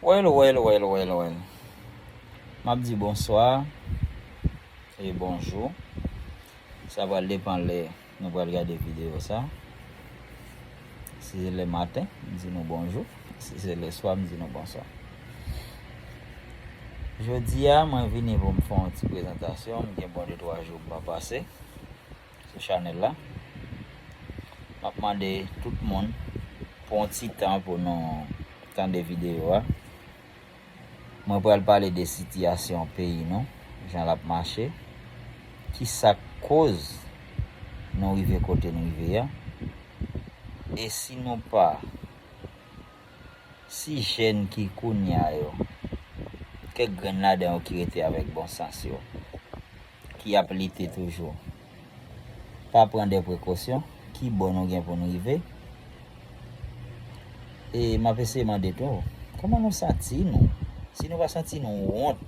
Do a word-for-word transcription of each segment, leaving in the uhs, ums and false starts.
Well, well, well, well, well. M ap di bonswa e bonjou. Sa pral depann lè nou pral gade videyo sa. Si se lè maten, m di nou bonjou. Si se lè swa, m di nou bonswa. Jodi a, mwen vini pou m fè yon ti prezantasyon. M gen bon de twa jou m pa pase sou chanèl la. M ap mande tout moun pran yon ti tan pou nou tande videyo a. Mwen pral pale de sitiyasyon peyi nou, jan l ap mache, ki sa k koz nou rive kote nou rive a, e si nou pa, si jèn ki kounye a yo, kèk grenn ladan yo ki rete avèk bon sans yo, ki ap lite toujou, pa pran de prekosyon, ki bò nou gen pou n rive? E m ap eseye mande tou, kòman nou santi nou? Si nou pa santi nou wont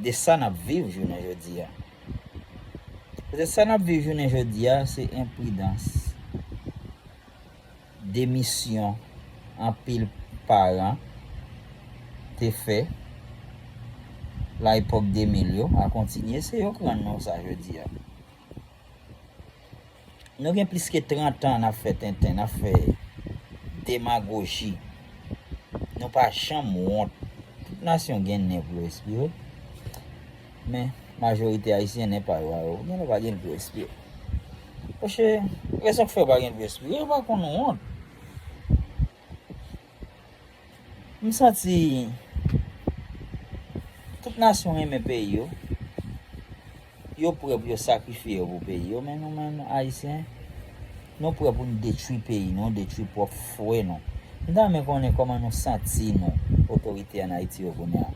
de sa n ap viv jounen jodi a. Petèt sa n ap viv jounen jodi a, se enpridans, demisyon anpil paran te fè la epòk de mil yo, a kontinye, se yo k rann nou sa jodi a. Nou gen plis ke trant an n ap fè tenten, n ap fè demagoji. Nou pa janm wont. Tout nasyon gen nen pou yo respire. Men, majorite ayisyen nen pa yo a yo. Gen lè pa gen pou yo respire. Paske, rezon k fè yo pa gen pou yo respire, yo pa konn wont. M santi tout nasyon renmen peyi yo. Yo prè pou yo sakrifye yo pou peyi yo, men nou menm, Ayisyen, nou prè pou n detwi peyi nou, detwi pwòp frè nou. M ta renmen konnen kòman nou santi nou, otorite ann Ayiti yo kounye a.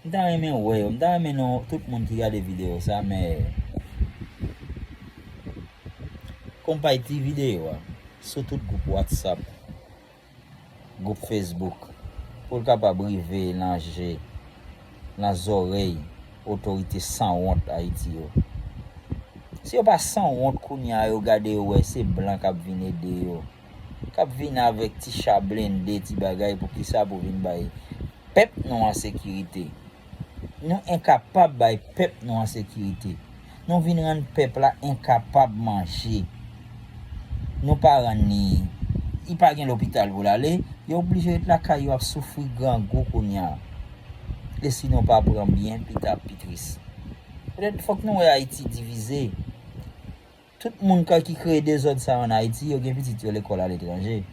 M ta renmen wè yo, m ta renmen nou, tout moun ki gade videyo sa, men konpay ti videyo a sou tout gwoup WhatsApp, gwoup Facebook, pou l kapab rive nan je, nan zòrèy otorite sanwont Ayiti yo. Si yo pa sanwont kounye a, yo gade yo wè se blan k ap vin ede yo, k ap vin avèk ti cha blende, ti bagay, poukisa pou vin bay pèp nou an sekirite? Nou enkapab bay pèp nou an sekirite. Nou vin rann pèp la enkapab manje. Nou pa rann li, li pa gen lopital pou l ale, yo oblije ret lakay yo ap soufri grangou kounye a. E si nou pa pran byen, pita ap pi tris. Petèt fòk nou wè Ayiti divize. Tout moun ka ki kreye dezòd sa yo ann Ayiti, yo gen pitit yo lekòl aletranje.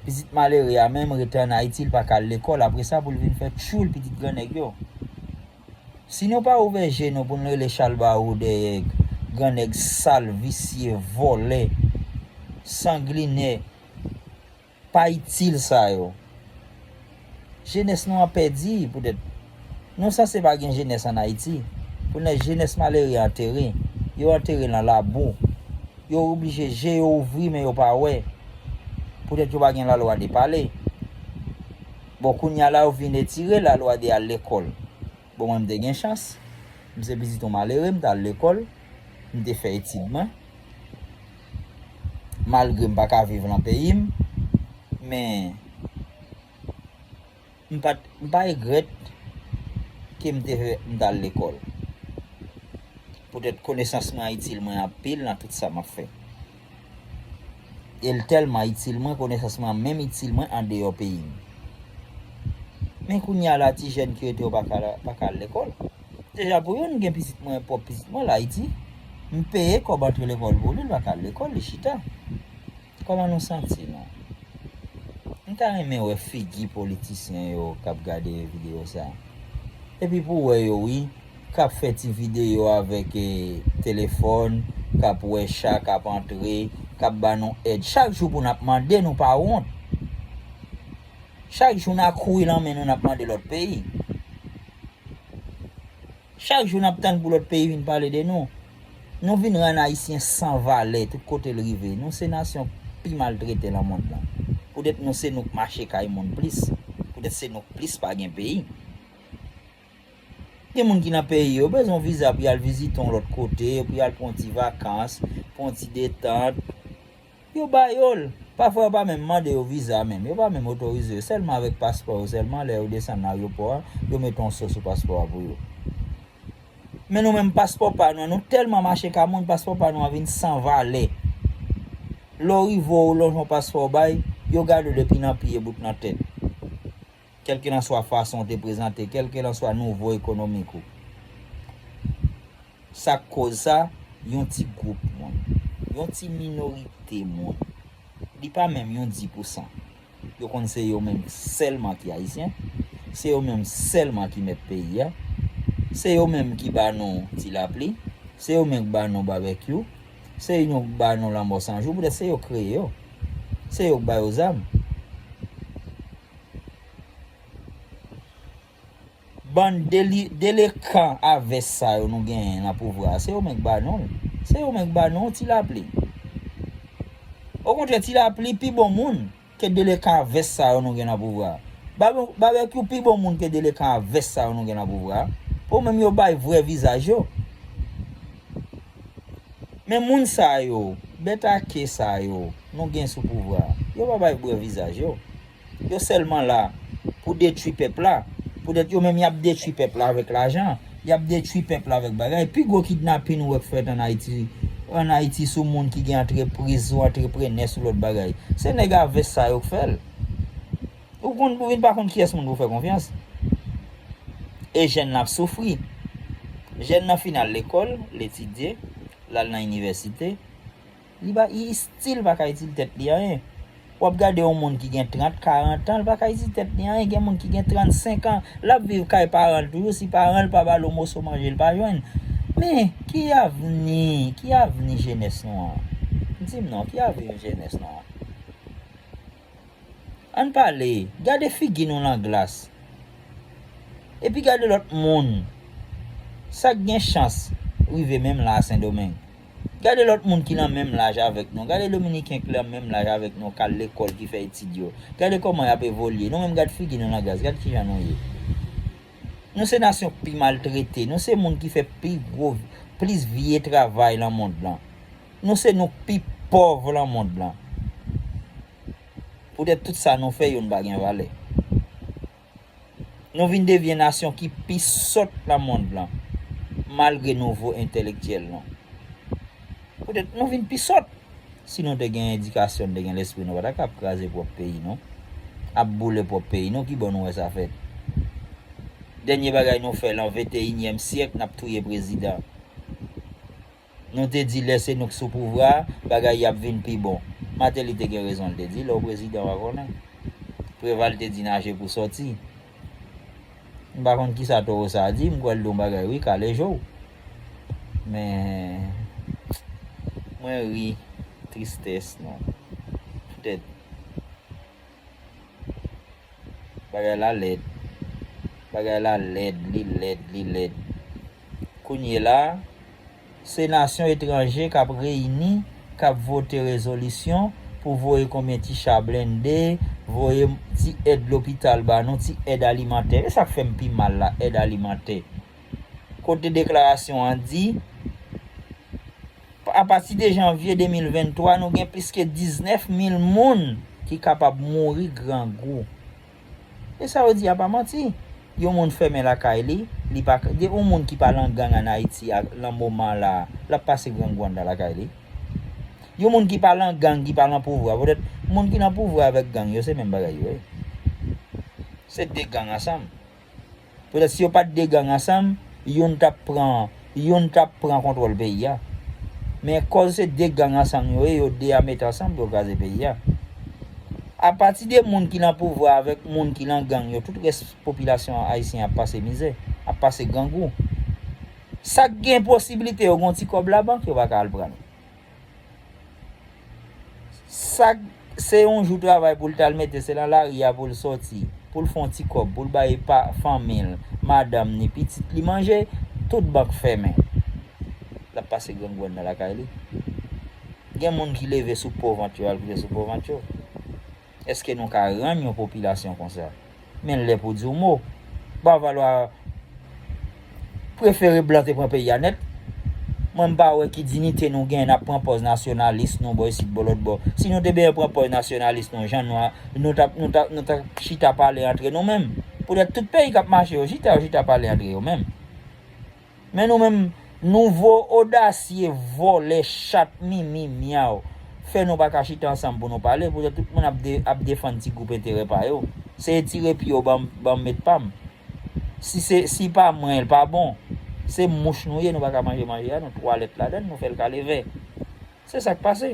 Pitit malere a menm rete ann Ayiti, l pa ka al lekòl, apre sa pou l vin fè tchoul pitit grannèg yo. Si nou pa ouvè je nou pou n rele chalbawou dèyè grannèg sal, visye, vòlè, sanglinè, pa itil sa yo. Jenès nou an pèdi, poutèt nou sanse pa gen jenès ann Ayiti. Pou nèg jenès malere antere, yo antere nan labou. Yo oblije je yo ouvri, men yo pa wè. Poutèt yo pa gen lalwa de pale. Bon, kounye a la, yo vin etire lalwa de al lekòl. Bon, mwen, m te gen chans. M se pitit yon malere, m t al lekòl. M te fè etid mwen. Malgre m pa ka viv nan peyi m, men m pa t, m pa regrèt ke m te fè, m t al lekòl. Poutèt konesans mwen an itil mwen anpil nan tout sa m ap fè. E l tèlman itil mwen, konesans mwen an menm itil mwen andeyò peyi m. Men kounye a la, ti jèn ki rete yo pa ka, pa ka al lekòl. Deja pou youn, gen pitit mwen, pwòp pitit mwen la Ayiti. M peye kòb antre lekòl pou li, l pa ka al lekòl, li chita. Kòman nou santi nou? M ta renmen wè figi politisyen yo k ap gade videyo sa. Epi pou wè yo, wi, k ap fè ti videyo avèk, eh, telefòn, k ap wè cha k ap antre, k ap ba nou èd. Chak jou pou n ap mande, nou pa wont. Chak jou n a kouri nan men nou, n ap mande lòt peyi. Chak jou n ap tann pou lòt peyi vin pale de nou. Nou vin rann Ayisyen san valè tout kote l rive. Nou se nasyon pi maltrete nan mond lan. Poutèt nou se nou k mache kay moun plis. Poutèt se nou k plis pa gen peyi. Gen moun ki nan peyi yo bezwen yon viza pou y al vizite yon lòt kote, pou y al pran yon ti vakans, pran yon ti detant. Yo ba yo l. Pafwa yo pa menm mande yo viza menm, yo pa menm otorize yo, sèlman avèk paspò yo sèlman, lè yo desann nan ayewopò a, yo mete yon so sou paspò a pou yo. Men nou menm paspò pa nou an, nou tèlman mache ka moun, paspò pa nou an vin san valè. Lè w rive w lonje yon paspò w bay, yo gade w depi nan pye bout nan tèt. Kèlkelanswa fason w te prezante, kèlkelanswa nivo ekonomik ou. Sa k koz sa, yon ti gwoup moun, yon ti minorite moun. Li pa menm yon dis pousan. Yo konn se yo menm sèlman ki ayisyen. Se yo menm sèlman ki mèt peyi a. Se yo menm ki ba nou ti lapli. Se yo menm ki ba nou babekyou. Se yo ki ba nou lanmò san jou. Poutèt se yo k kreye yo. Se yo k ba yo zam. Bann deli-, delekan a vès sa yo nou genyen nan pouvwa a, se yo menm k ba nou l. Se yo menm k ba nou ti lapli. Okontrè, ti lapli pi bon moun ke delekan a vès sa yo nou gen nan pouvwa a. Babe-, Babekyou pi bon moun ke delekan a vès sa yo nou gen nan pouvwa a. Pou menm yo bay vrè vizaj yo. Men moun sa yo, bèt ake sa yo, nou gen sou pouvwa a, yo pa bay vrè vizaj yo. Yo sèlman la pou detwi pèp la. Poutèt yo menm y ap detwi pèp la avèk lajan. Y ap detwi pèp la avèk bagay. Pi gwo kidnapin ou wè k fèt ann Ayiti, ann Ayiti sou moun ki gen antrepriz ou antreprenè sou lòt bagay. Se nèg a vès sa yo k fè l. Ou konn, ou vin pa konn kiyès moun pou fè konfyans. E jèn nan ap soufri. Jèn nan fin al lekòl, l etidye, l al nan inivèsite. Li pa, li still pa ka itil tèt li anyen. W ap gade yon moun ki gen trant, karant an, l pa ka itil tèt li anyen. Gen moun ki gen trannsenk an, l ap viv kay paran l toujou. Si paran l pa ba l yon moso manje, l pa jwenn. Men, ki avni, ki avni jenès nou an? Di m non, ki avni jenès nou an? Ann pale, gade figi nou nan glas. Epi gade lòt moun. Sa k gen chans rive menm la a Sendomeng. Gade lòt moun ki nan menm laj avèk nou. Gade Dominiken ki nan menm laj avèk nou, k al lekòl, ki fè etid yo. Gade kòman y ap evolye. Nou menm, gad figi nou nan glas, gad kijan nou ye. Nou se nasyon k pi maltrete. Nou se moun ki fè pi gwo, plis vye travay nan mond lan. Nou se nou k pi pòv nan mond lan. Poutèt tout sa nou fè, youn pa gen valè. Nou vin devyen nasyon ki pi sòt nan mond lan, malgre nouvo entèlektyèl nou. Poutèt nou vin pi sòt. Si nou te gen edikasyon, nou te gen lespri, nou pa ta ka ap kraze pwòp peyi nou, ap boule pwòp peyi nou, ki bò nou wè sa fèt? Dènye bagay nou fè lan venteyinyèm syèk, n ap touye prezidan. Nou te di lè se nou k sou pouvwa a, bagay y ap vin pi bon. Martelly te gen rezon, l te di, lè w prezidan, w a konnen. Preval te di naje pou sòti. M pa konn kisa towo sa a di, m kwè l di yon bagay wi, kale je w. Men, mwen ri, tristès, non. Poutèt. Bagay la lèd. Bagay la lèd, li lèd, li lèd. Kounye la, se nasyon etranje k ap reyini, k ap vote rezolisyon pou voye konbyen ti cha blende, voye ti èd lopital ba nou, ti èd alimantè. E sa k fè m pi mal la, èd alimantè. Kote deklarasyon an di, apati de janvye de mil venntwa, nou gen plis ke diznèf mil moun ki kapab mouri grangou. E sa yo di a pa manti. Yon moun fèmen lakay li, li pa, gen yon moun ki pa lan gang ann Ayiti a, lan moman la, l ap pase grangou anndan lakay li. Yon moun ki pa lan gang, ki pa lan pouvwa, poutèt moun ki lan pouvwa avèk gang yo, se menm bagay yo ye. Se de gang ansanm. Poutèt si yo pa t de gang ansanm, youn t ap pran, youn t ap pran kontwòl peyi a. Men kòz se de gang ansanm yo ye, yo de a mete ansanm pou yo kraze peyi a. Apati de moun ki lan pouvwa avèk moun ki lan gang yo, tout rès popilasyon ayisyen ap pase mizè, ap pase grangou. Sa k gen posiblite yo gen yon ti kòb labank, yo pa ka al pran l. Sa, se yon jou travay pou l t al mete, se nan lari a pou l sòti, pou l fè yon ti kòb, pou l bay pa, fanmi l, madanm ni, pitit li manje, tout bank fèmen. L ap pase grangou anndan lakay li. Gen moun ki leve sou po vant yo, al kouche sou po vant yo. Èske nou ka rann yon popilasyon konsa? Men lè pou di w mo. Ba valwa prefere blan te pran peyi a nèt. Mwen, m pa wè ki diyite nou genyen, n ap pran pòz nasyonalis nou bò isit, bò lòt bò. Si nou te byen pran pòz nasyonalis nou, jan nou a, nou t ap, nou t ap, nou t ap chita pale antre nou menm. Poutèt tout peyi k ap mache yo chita, yo chita pale antre yo menm. Men nou menm, nouvo odasye, vòlè, chat, mimi, myaw, fè nou pa ka chita ansanm pou nou pale, poutèt tout moun ap de-, ap defann ti gwoup enterè pa yo. Se etire pye w ban m, ban m met pa m. Si se, si pa mwen, l pa bon. Se mouch nou ye, nou pa ka manje manje a, nou twalèt ladann, nou fè l kale vè. Se sa k pase.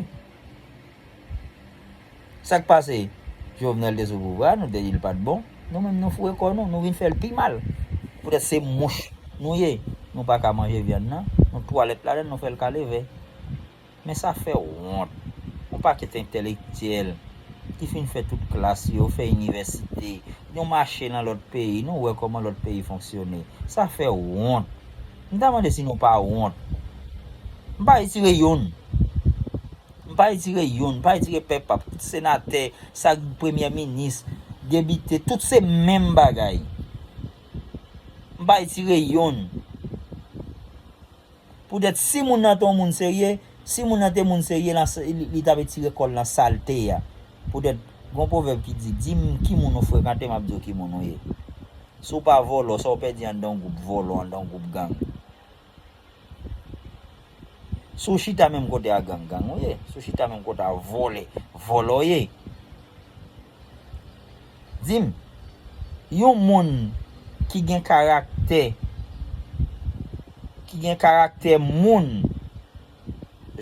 Sa k pase? Jovenel te sou pouvwa, nou te di l pa t bon. Nou menm, nou foure kò nou, nou vin fè l pi mal. Poutèt se mouch nou ye, nou pa ka manje vyann nan, nou twalèt ladann, nou fè l kale vè. Men sa fè wont. Yon pakèt entèlektyèl ki fin fè tout klas yo, fè inivèsite, nou mache nan lòt peyi, nou wè kòman lòt peyi fonksyone. Sa fè wont. M ta mande si nou pa wont. M pa retire youn. M pa retire youn, m pa retire pèp ap, tout senatè, sa premyè minis, depite, tout se menm bagay. M pa retire youn. Poutèt si moun nan te yon moun serye, si moun nan te moun serye, lan, li, li t ap retire kò l nan salte a. Poutèt, gon pwovèb ki di, di m ki moun ou frekante, m ap di w ki moun ou ye. Si w pa vòlò, sa w pèdi anndan yon gwoup vòlò, anndan yon gwoup gang. Si w chita menm kote a gang, gang ou ye. Si w chita menm kote a vòlè, vòlè w ye. Di m, yon moun ki gen karaktè, ki gen karaktè moun,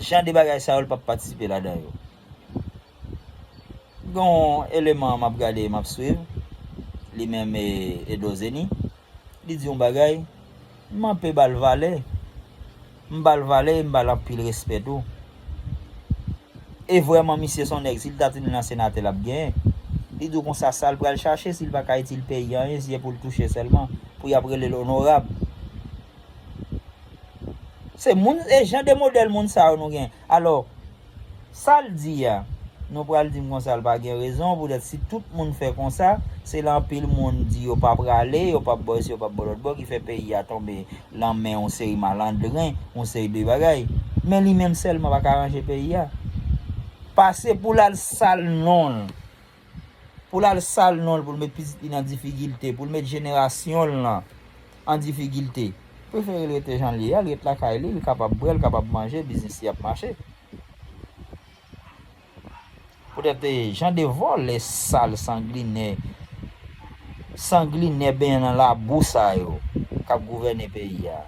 jan de bagay sa yo, l p ap patisipe ladan yo. Gen yon eleman m ap gade, m ap swiv, li menm e, Edo Zeni. Li di yon bagay, m anpe ba l valè. M ba l valè, m ba l anpil respè tou. E vrèman, misye se yon nèg, si l ta tounen nan senatè, l ap genyen. Li di w konsa, sa l pral chache, si l pa ka itil peyi a anyen, se pou l touche sèlman, pou y ap rele l onorab. Se moun, e jan de modèl moun sa yo nou gen. Alò, sa l di a, nou pral di m konsa l pa gen rezon, poutèt si tout moun fè konsa, se la anpil moun di yo pa prale, yo p ap bò isi, yo p ap bò lòt bò, ki fè peyi a tonbe lan men yon seri malandren, yon seri de bagay. Men li menm sèlman pa ka ranje peyi a. Pase pou l al sal non l. Pou l al sal non l, pou l met pitit li nan difikilte, pou l met jenerasyon l lan an difikilte. Prefere l rete jan l ye a, l ret lakay li, li kapab bwè, l kapab manje, biznis li ap mache. Poutèt, e, jan de vòlè sal, sanglinè, sanglinè benyen nan labou sa yo k ap gouvène peyi a.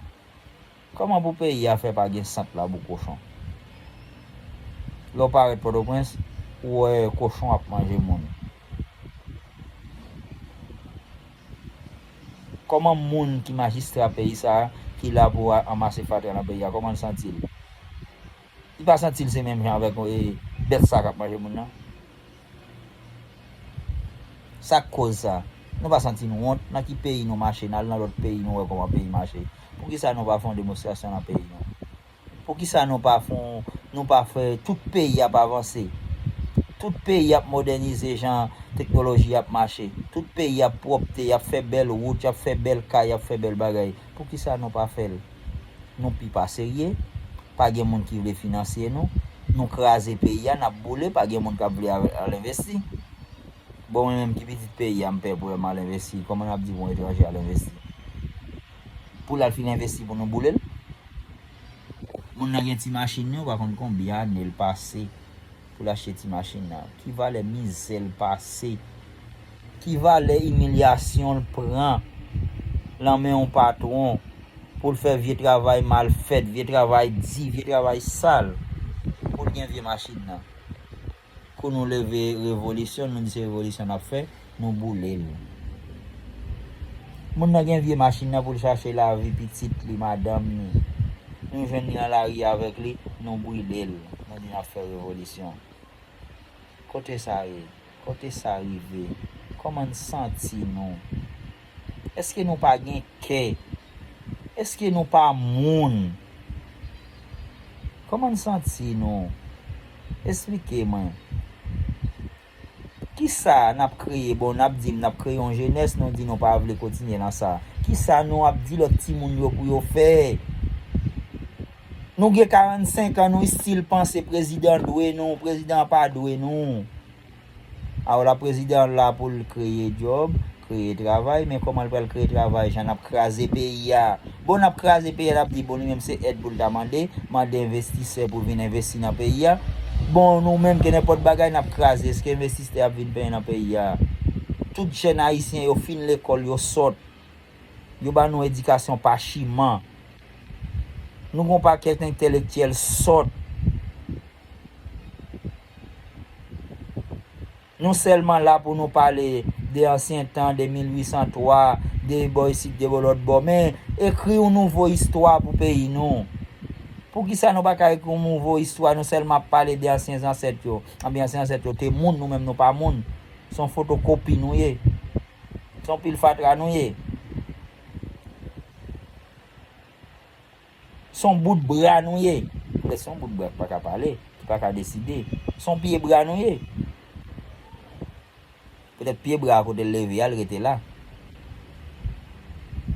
Kòman pou peyi a fè pa gen sant labou kochon? Lè w parèt Pòtoprens, ou wè kochon ap manje moun. Kòman moun ki majistra peyi sa a, ki la pou a-, anmase fatra nan peyi a, kòman l santi l? Li pa santi l se menm jan avèk, e, bèt sa k ap manje moun nan? Sa k koz sa? Nou pa santi n wont? Nan ki peyi nou mache? N al nan lòt peyi, nou wè kòman peyi mache. Poukisa nou pa fè yon demonstrasyon nan peyi nou? Poukisa nou pa fè yon, nou pa fè, tout peyi ap avanse? Tout peyi ap mòdènize jan teknoloji ap mache. Tout peyi ap pwòpte, y ap fè bèl wout, y ap fè bèl kay, y ap fè bèl bagay. Poukisa nou pa fè l? Nou pi pa serye, pa gen moun ki vle finanse nou, nou kraze peyi a, n ap boule, pa gen moun k ap vle al, al envesti. Bon, mwen menm ki pitit peyi a, m pè pou m al envesti. Kòman n ap di pou yon etranje al envesti? Pou l al fin envesti pou nou boule l? Moun nan gen ti machin li, ou pa konn konbyen ane l pase pou l achte ti machin nan. Ki valè mizè l pase? Ki valè imilyasyon l pran lan men yon patwon pou l fè vye travay mal fèt, vye travay di, vye travay sal, pou l gen vye machin nan? Kou nou leve revolisyon, nou di se revolisyon n ap fè, nou boule l. Moun nan gen vye machin nan pou l chache lavi pitit li, madanm li. Nou jwenn li nan lari avèk li, nou brile l. Nou di n ap fè revolisyon. Kote sa ye? Kote sa rive? Kòman n santi nou? Èske nou pa gen kè? Èske nou pa moun? Kòman n santi nou? Esplike mwen. Kisa n ap kreye? Bon, n ap di m n ap kreye yon jenès, nou di nou pa vle kontinye nan sa. Kisa nou ap di lòt timoun yo pou yo fè? Nou gen karannsenk an, nou still panse prezidan dwe nou, prezidan pa dwe nou. Alò, prezidan la pou l kreye djòb, kreye travay, men kòman l pral kreye travay, jan n ap kraze peyi a? Bon, n ap kraze peyi a, n ap di, bon, li menm se èd pou l ta mande, mande envestisè pou vin envesti nan peyi a. Bon, nou menm, ke nenpòt bagay n ap kraze, èske envestisè ap vin penyen nan peyi a? Tout jèn ayisyen yo fin lekòl, yo sòt. Yo ba nou edikasyon pachiman. Nou gon pakèt entèlektyèl sòt. Nou sèlman la pou nou pale de ansyen tan, de mil uit san twa, de bò isit, de bò lòt bò. Men, ekri yon nouvo istwa pou peyi nou. Poukisa nou pa ka ekri yon nouvo istwa? Nou sèlman ap pale de ansyen zansèt yo. Anben, ansyen zansèt yo te moun, nou menm nou pa moun. Se yon fotokopi nou ye. Se yon pil fatra nou ye. Se yon bout bra nou ye. Petèt se yon bout bra ki pa ka pale, ki pa ka deside. Se yon pye bra nou ye. Petèt pye bra a kote l leve a, l rete la.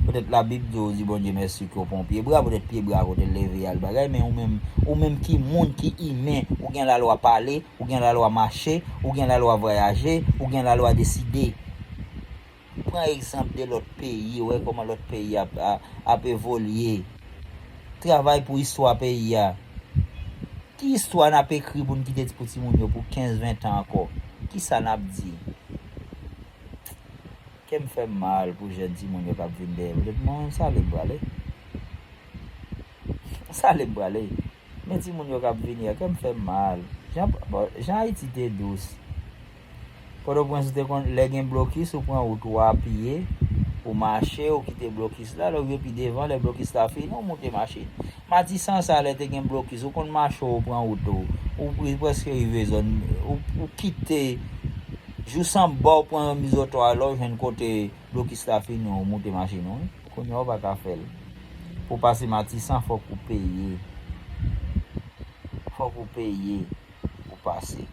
Petèt Labib di w di Bondye mèsi ke w pa yon pye bra, petèt pye bra a kote l leve a, l bagay, men ou menm, ou menm ki moun, ki imen, ou gen lalwa pale, ou gen lalwa mache, ou gen lalwa vwayaje, ou gen lalwa deside. Pran egzanp de lòt peyi, wè kòman lòt peyi ap, a-, ap evolye. Travay pou istwa peyi a. Ki istwa n ap ekri pou n kite pou timoun yo pou kenz, ven tan ankò? Kisa n ap di? Kè m fè m mal pou jèn timoun yo k ap vin dèyè. Poutèt mwen menm, sa ale m prale. Sa ale m prale. Men timoun yo k ap vini a, kè m fè m mal. Jan, bon, jan Ayiti te dous. Pòtoprens, ou te konn, lè gen blokis, ou pran wout, ou apiye, ou mache, ou kite blokis la, lè w rive pi devan, lè blokis la fini, ou moute machin. Matisan sa, lè te gen blokis, ou konn mache, ou pran wout ou, ou pri-, prèske rive zòn, ou, ou kite, jous anba, ou pran yon mizotwa, lè w jwenn kote blokis la fini, ou moute machin ou, wi. Kounye a, ou pa ka fè l. Pou w pase Matisan, fòk ou peye. Fòk ou peye pou w pase.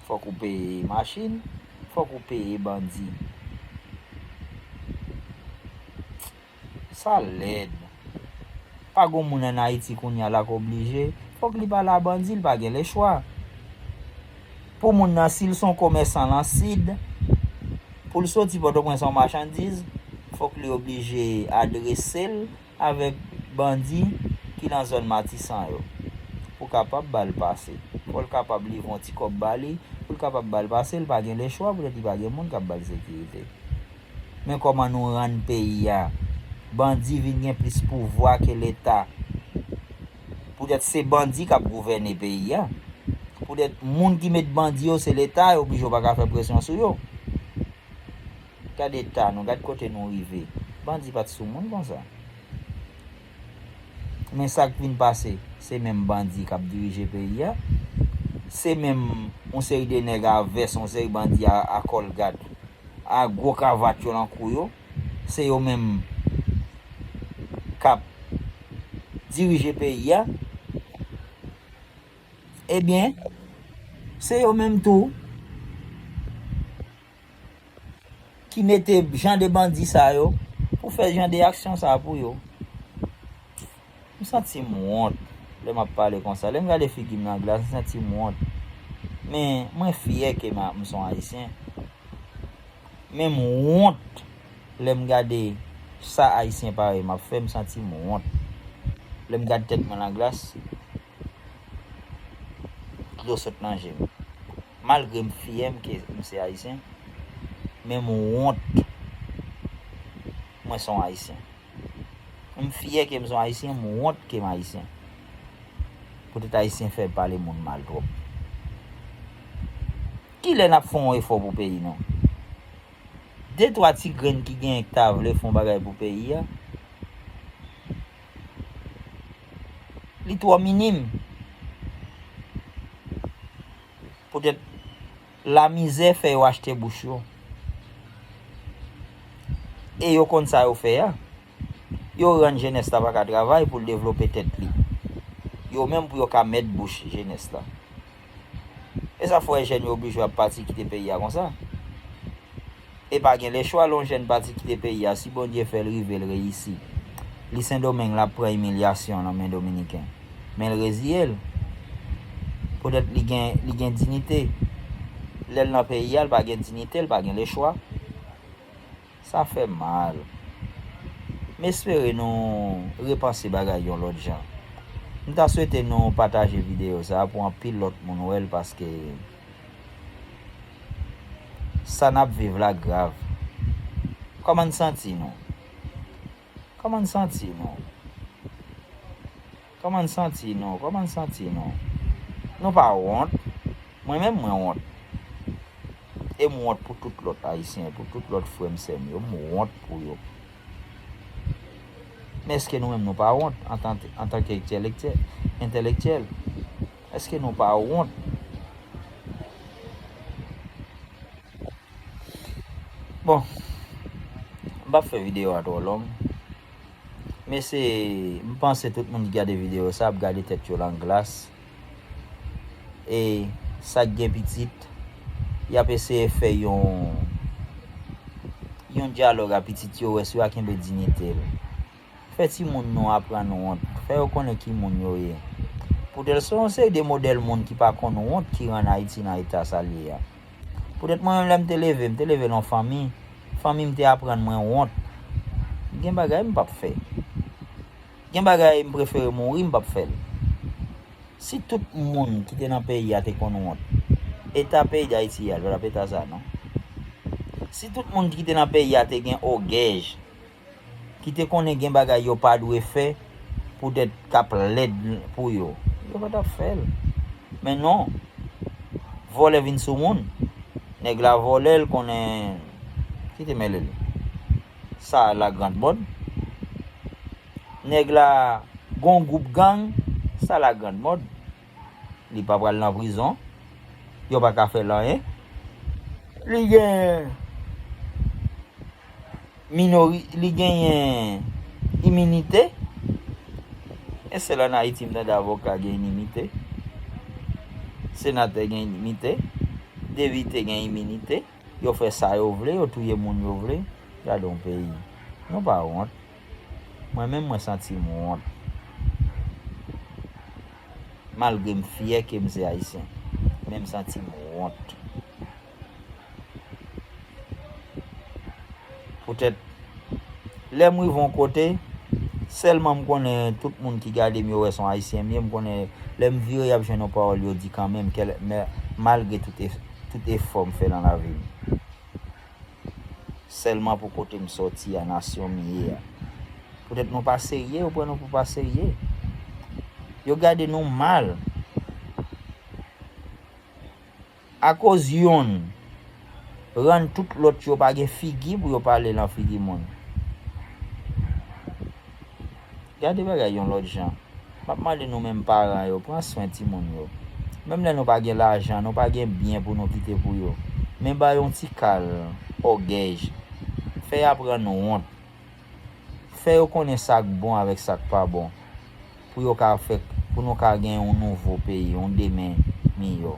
Fòk ou peye machin, fòk ou peye bandi. Sa lèd. Pa gon moun ann Ayiti kounye a la k oblije, fòk li pale a bandi, li pa gen lechwa. Pou moun nan, si l se yon komèsan lan Sid, pou l soti Pòtoprens yon machandiz, fòk li oblije adrese l avèk bandi ki nan zòn Matisan yo, pou kapab ba l pase. Fò l kapab livre yon ti kòb ba li, pou l kapab ba l pase, l pa gen lechwa, poutèt li pa gen moun k ap ba l sekirite. Men kòman nou rann peyi a? Bandi vin gen plis pouvwa ke Leta. Poutèt se bandi k ap gouvène peyi a. Poutèt moun ki met bandi yo, se Leta, yo oblije, yo pa ka fè presyon sou yo. Gad eta nou, gad kote nou rive. Bandi pa t sou moun konsa. Men sa k vin pase, se menm bandi k ap dirije peyi a. Se menm yon seri de nèg a vès, yon seri bandi a, a kòlgat, a gwo kravat yo nan kou yo. Se yo menm k ap dirije peyi a. Ebyen, se yo menm tou ki mete jan de bandi sa yo pou fè jan de aksyon sa pou yo. M santi m wont lè m ap pale konsa. Lè m gade figi m nan glas, m santi m wont. Men mwen fyè ke m a, m se yon Ayisyen. Men m wont lè m gade sa Ayisyen parèy m ap fè, m santi m wont. Lè m gade tèt mwen nan glas, dlo sot nan je m. Malgre m fyè m ke m se Ayisyen, men m wont mwen se yon Ayisyen. M fyè ke m se yon Ayisyen, m wont ke m Ayisyen. Poutèt Ayisyen fè pale moun mal twòp. Kilè n ap fè yon efò pou peyi nou? De twa ti grenn ki genyen ki ta vle fè yon bagay pou peyi a, li twò minim. Poutèt lamizè fè yo achte bouch yo. E yo konn sa yo fè a. Yo rann jenès la pa ka travay pou l devlope tèt li. Yo menm pou yo ka mèt bouch jenès la. E sa fè jèn yo oblije ap pati kite peyi a konsa. E pa gen lechwa lè yon jèn pati kite peyi a, si Bondye fè l rive, l reyisi. Li Sendomeng, l ap pran imilyasyon nan men Dominiken. Men l reziye l. Poutèt li gen, li gen diyite. Lè l nan peyi a, l pa gen diyite, l pa gen lechwa. Sa fè mal. M espere nou repanse bagay yon lòt jan. M ta swete nou pataje videyo sa a pou anpil lòt moun wè l, paske sa n ap viv la grav. Kòman n santi nou? Kòman n santi nou? Kòman n santi nou? Kòman n santi nou? Nou pa wont? Mwen menm, mwen wont. E m wont pou tout lòt Ayisyen, pou tout lòt frè m, sè m yo. M wont pou yo. Men èske nou menm nou pa wont antan, antanke entèlektyè-, entèlektyèl? Èske nou pa wont? Bon, m p ap fè videyo a twò long. Men se, m panse tout moun ki gade videyo sa ap gade tèt yo nan glas. E sa k gen pitit, y ap eseye fè yon, yon dyalòg a pitit yo, wè si yo a kenbe diyite l. Fè timoun nou aprann wont. Fè yo konnen ki moun yo ye. Poutèt se yon seri de modèl moun ki pa konn wont ki rann Ayiti nan eta sa l ye a. Poutèt mwen menm, lè m te leve, m te leve nan yon fanmi. Fanmi m te aprann mwen wont. Gen bagay m p ap fè. Gen bagay m prefere mouri, m p ap fè l. Si tout moun ki te nan peyi a te konn wont, eta peyi Dayiti a, l pa t ap eta sa, non. Si tout moun ki te nan peyi a te gen ogèj, ki te konnen gen bagay yo pa dwe fè poutèt k ap lèd pou yo, yo pa t ap fè l. Men non, vòlè vin sou moun. Nèg la vòlè, l konnen, ki te mele l. Sa la grand mode. Nèg la gon gwoup gang, sa la grand mode. Li pa pral nan prizon. Yo pa ka fè l anyen. Li gen minori-, li genyen iminite. E sèl ann Ayiti m tande avoka gen inimite. Senatè gen inimite. Depite gen iminite. Yo fè sa yo vle, yo touye moun yo vle. Gade yon peyi. Nou pa wont. Mwen menm, mwen santi m wont. Malgre m fyè ke m se ayisyen, men m santi m wont. Poutèt, lè m rive yon kote, sèlman m konnen tout moun ki gade m yo wè se yon ayisyen m ye, m konnen lè m vire y ap jwenn yon pawòl yo di kanmenm, kèl-, mè-, malgre tout e-, tout efò m fè nan lavi m. Sèlman pou kote m sòti a, nasyon m ye a. Poutèt nou pa serye, yo pran nou pou pa serye. Yo gade nou mal. Akoz yonn rann tout lòt yo pa gen figi pou yo pale nan figi moun. Gade bagay yon lòt jan. M ap mande nou menm paran yo, pran swen timoun yo. Menm lè nou pa gen lajan, nou pa gen byen pou nou kite pou yo. Men ba yo yon ti kal, ogèj. Fè y aprann wont. Fè yo konnen sa k bon avèk sa k pa bon. Pou yo ka fè, pou nou ka gen yon nouvo peyi, yon demen miyò.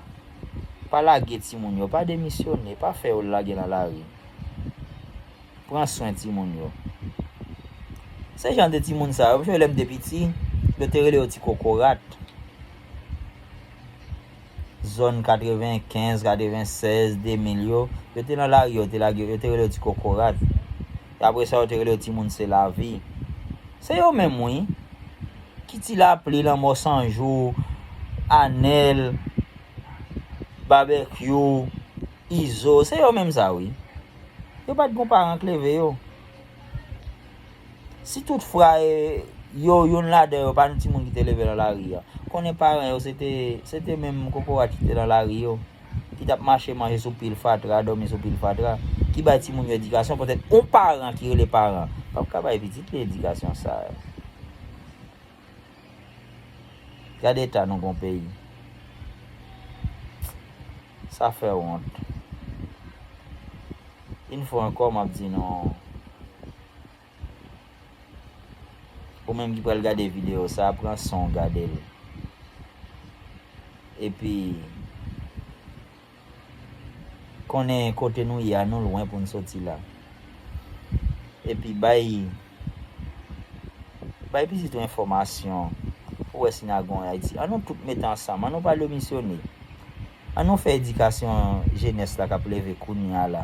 Pa lage timoun yo, pa demisyone, pa fè yo lage nan lari. Pran swen timoun yo. Se jan de timoun sa yo, m sonje lè m te piti, yo te rele yo ti kokorat. Zòn katrevenkenz, katrevensèz, de mil yo, yo te nan lari, yo te lage, yo te rele yo ti kokorat. E apre sa, yo te rele yo timoun se lavi. Se yo menm, wi. Ki ti lapli, lanmò san jou, Anèl, Babekyou, Izo, se yo menm sa, wi. Yo pa t gon paran k leve yo. Si tout fra, e, yo, youn ladan yo, pa t timoun ki te leve nan lari a, konnen paran yo, se te, se te menm kokorat ki te nan lari yo, ki t ap mache manje sou pil fatra, dòmi sou pil fatra, ki bay timoun yo edikasyon, poutèt yon paran ki rele paran, p ap ka bay pitit li edikasyon sa yo. Gade eta nou gon peyi. Sa fè wont. Yon fwa ankò, m ap di nou, ou menm ki pral gade videyo sa, pran san w gade l. Epi, konnen kote nou ye a, nou lwen pou n soti la. Epi bay Bay pitit ou enfòmasyon pou wè si n a gen yon Ayiti. Ann nou tout mete ansanm, ann nou pa demisyone. Ann nou fè edikasyon jenès la k ap leve kounye a la.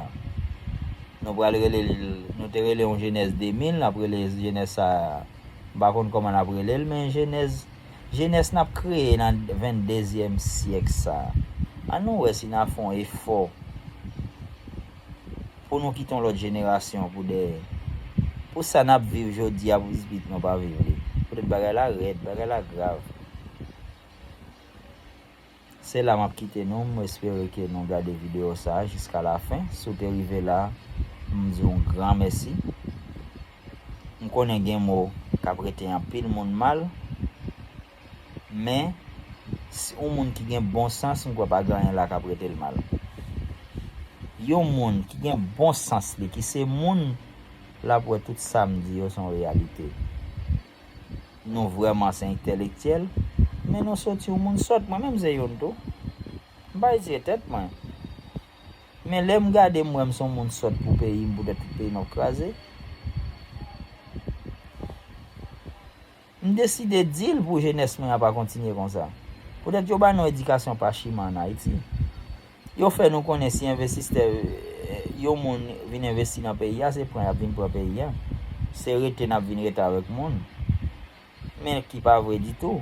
Nou pral rele l, nou te rele yon jenès de mil, n ap rele jenès sa, m pa konn kòman n ap rele l, men jenès, jenès n ap kreye nan venndezyèm syèk sa. Ann nou wè si n a fè yon efò pou nou kite yon lòt jenerasyon pou dèyè. Pou sa n ap viv jodi a, pou pitit nou pa viv li. Poutèt bagay la rèd, bagay la grav. Se la m ap kite nou, m espere ke nou gade videyo sa a jiska lafen. Si w te rive la, m di w yon gran mèsi. M konnen gen mo k ap rete anpil moun mal, men si yon moun ki gen bon sans, m kwè pa gen anyen la k ap rete l mal. Yon moun ki gen bon sans li, ki se moun, l ap wè tout sa m di yo se yon reyalite. Nou vrèman se entèlektyèl, men nou soti yon moun sòt. Mwen menm se youn tou. M pa retire tèt mwen. Men lè m gade m wè m se yon moun sòt pou peyi m, poutèt tout peyi m ap kraze. M deside di l pou jenès mwen an pa kontinye konsa. Poutèt yo ba nou edikasyon pa chima ann Ayiti. Yo fè nou konnen si envestitè, eh, yon moun vin envesti nan peyi a, se pran y ap vin pran peyi a. Se rete n ap vin rete avèk moun. Men ki pa vre ditou.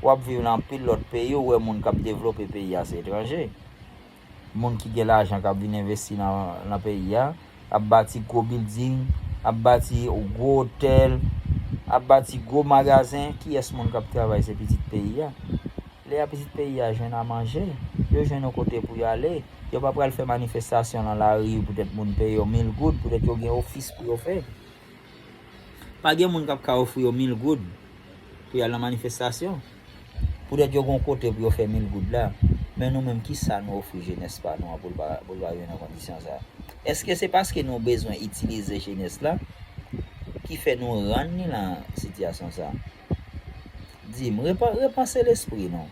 W ap viv nan anpil lòt peyi, ou wè moun k ap devlope peyi a se etranje. Moun ki gen lajan k ap vin envesti nan, nan peyi a, ap bati gwo bilding, ap bati gwo otèl, ap bati gwo magazen. Kiyès moun k ap travay? Se pitit peyi a. Lè a pitit peyi a jwenn a manje, yo jwenn yon kote pou y ale. Yo pa pral fè manifestasyon nan lari poutèt moun peye yo mil goud, poutèt yo gen ofis pou yo fè. Pa gen moun k ap ka ofri yo mil goud pou y al nan manifestasyon. Poutèt yo gen yon kote pou yo fè mil goud la. Men nou menm, kisa nou ofri jenès pa nou an pou l pa, pou l pa rive nan kondisyon sa a? Èske se paske nou bezwen itilize jenès la ki fè nou rann li nan sitiyasyon sa a? Di m, repa-, repanse lespri nou.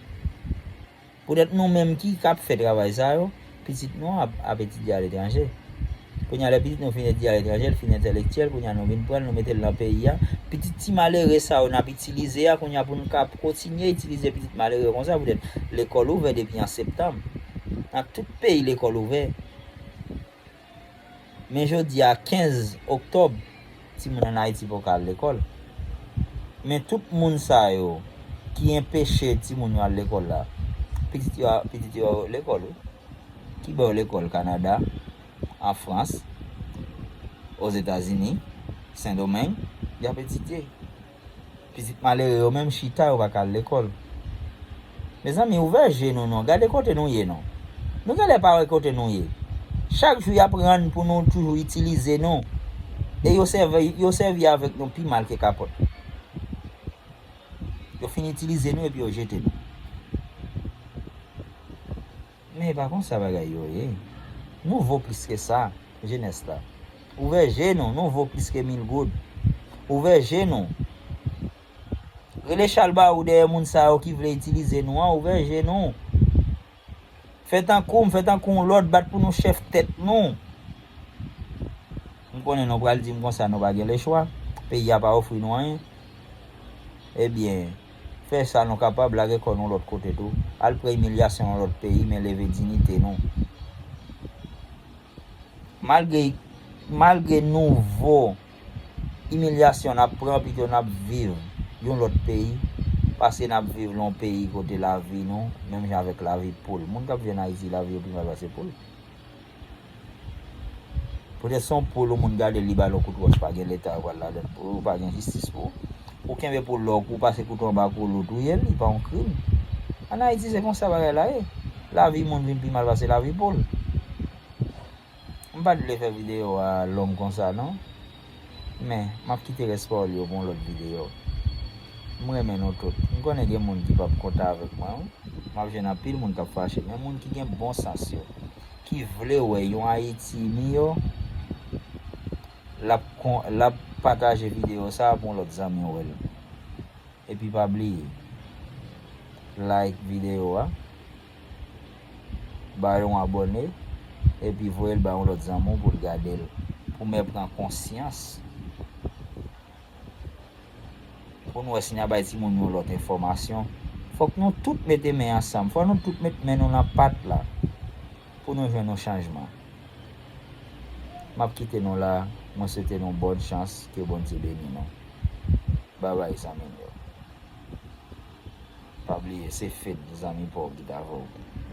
Poutèt nou menm ki, k ap fè travay sa yo, pitit nou ap, ap etidye aletranje. Kounye a, lè pitit nou fin etidye aletranje, l fin entèlektyèl, kounye a nou vin pran l, nou mete l nan peyi a. Pitit ti malere sa yo n ap itilize a, kounye a pou n ka kontinye itilize pitit malere konsa, poutèt lekòl ouvè depi an septanm. Nan tout peyi, lekòl ouvè. Men jodi a, kenz oktòb, timoun ann Ayiti poko al lekòl. Men tout moun sa yo ki enpeche timoun yo al lekòl la, pitit yo, pitit yo lekòl, wi. Ki bò yo lekòl? Kanada, an Frans, Ozetazini, Sendomeng, y ap etidye. Pitit malere yo menm chita, yo pa ka al lekòl. Mezanmi, ouvè je nou non, gade kote nou ye non. Nou genlè pa wè kote nou ye. Chak jou y ap rann pou nou toujou itilize nou. E yo sèvi, yo sèvi avèk nou pi mal ke kapòt. Yo fin itilize nou epi yo jete nou. Men e pa konsa bagay yo ye. Nou vo plis ke sa, jenès la. Ouvè je nou, nou vo plis ke mil goud. Ouvè je nou. Rele chalbawou dèyè moun sa yo ki vle itilize nou an, ouvè je nou. Fè tankou m, fè tankou yon lòt, bat pou nou chèf tèt nou. M konnen nou pral di m konsa nou pa gen lechwa, peyi a pa ofri nou anyen. Ebyen, fè sa nou kapab, lage kò nou lòt kote tou. Al pran imilyasyon nan lòt peyi, men leve diyite nou. Malgre, malgre nouvo imilyasyon n ap pran, pito n ap viv yon lòt peyi, pase n ap viv nan yon peyi kote lavi nou menm jan avèk lavi poul. Moun k ap viv ann Ayiti, lavi yo pi mal pase poul. Poutèt se yon poul, yon moun gade l, li ba l yon kout wòch, pa gen Leta, yo pral ladann pou ou, pa gen jistis pou ou. Ou kenbe poul la, ou pase kouto anba kou l, ou touye l, li pa yon krim. Ann Ayiti, se konsa bagay la ye. Lavi moun vin pi mal pase lavi poul. M pa t vle fè videyo a long konsa non. Men, m ap kite rès pawòl yo pou yon lòt videyo. M renmen nou tout. M konnen gen moun ki p ap kontan avèk mwen, wi. M ap jwenn anpil moun k ap fache, men moun ki gen bon sans yo, ki vle wè yon Ayiti miyò, l ap kon-, l ap pataje videyo sa a pou yon lòt zanmi w wè l. Epi pa bliye, like videyo a, ba yon abòne, epi voye l ba yon lòt zanmi w pou l gade l, pou mè pran konsyans. Pou nou wè si n a bay timoun yo lòt enfòmasyon, fòk nou tout mete men ansanm, fòk nou tout met men nou nan pat la pou nou jwenn yon chanjman. M ap kite nou la, mwen swete nou bòn chans, ke Bondye beni nou. Babay zanmi m yo. Pa bliye, se Fed, zanmi pa w ki t avè w.